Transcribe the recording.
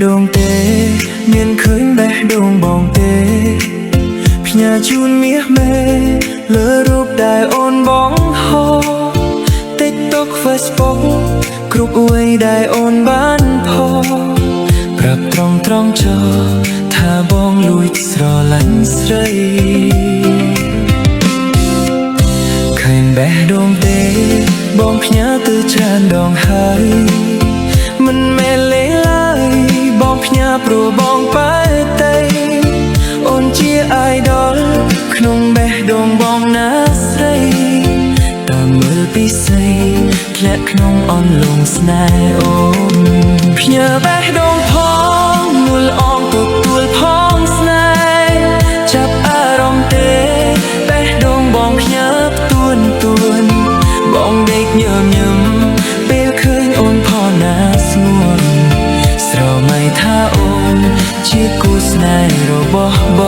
ដូងទេ មានឃើញបេះដូងបងទេផ្ញើជូនមាសមេលើរូបដែលអូនបងហោ TikTok Facebook គ្រប់អ្វីដែលអូនបានផប្រាប់ត្រង់ត្រង់ចោថាបងលួចស្រឡាញ់ស្រីឃើញបេះដូងទេ បងផ្ញើទៅច្រើនដងហើយមិនមែនលេងឡើយបងផ្ញើព្រោះបងបែតៃអូនជា idol ក្នុងបេះដូងបងណាស្រីតាមមើលពីស័យធ្លាក់ក្នុងអន់លងស្នេហ៍អូនផ្ញើបេះដូងផងនួលអងទទួលផងស្នេហ៍ចាប់អារម្មណ៍ទេបេះដូងបងផ្ញើផ្ទួនទួនបងដេកញើមញឹមពេលឃើញអូនផណាស្ងួនស្រមៃថាអូនជាគូស្នេហ៍របស់ប